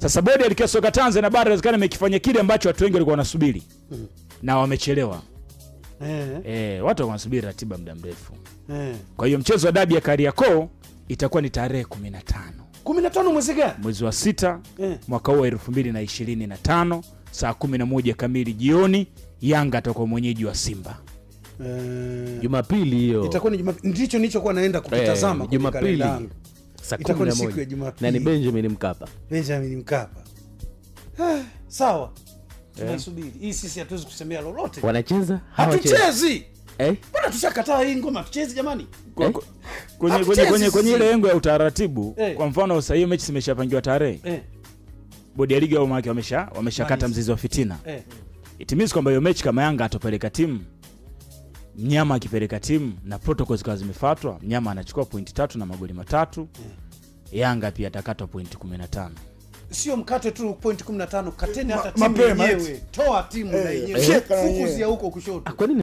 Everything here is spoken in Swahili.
Sasa bodi ya ligi ya soka Tanzania bara inawezekana imekifanya kile ambacho watu wengi walikuwa wanasubiri. Na wamechelewa. Watu wanasubiri ratiba muda mrefu. Kwa hiyo mchezo wa dabi ya Kariakoo itakuwa ni tarehe 15. 15 mwezi gani? Mwezi wa 6 mwaka huu 2025 saa 11 kamili jioni, Yanga atakuwa mwenyeji wa Simba. Jumapili hiyo. Itakuwa ni Jumapili. Ndicho nilichokuwa naenda kukitazama kwenye kalenda yangu. Saa 11 na ni Benjamin Mkapa. Benjamin Mkapa. Sawa. Tunasubiri. Hii sisi hatuwezi kusemea lolote. Wanacheza? Hatuchezi. Mbona tushakataa hii ngoma tucheze jamani? Kwenye ile lengo ya utaratibu, kwa mfano sasa hiyo mechi imeshapangiwa tarehe. Bodi ya ligi au maki wameshakata mzizi wa fitina. It means kwamba hiyo mechi kama Yanga atopeleka timu, mnyama akipeleka timu na protocols kazi zimefuatwa, mnyama anachukua pointi 3 na magoli 3. Yanga pia atakatwa pointi 15. Sio mkate tu point 15, kateni hata timu yenyewe. Toa timu na yenyewe. Fukuzia huko kushoto. Kwa nini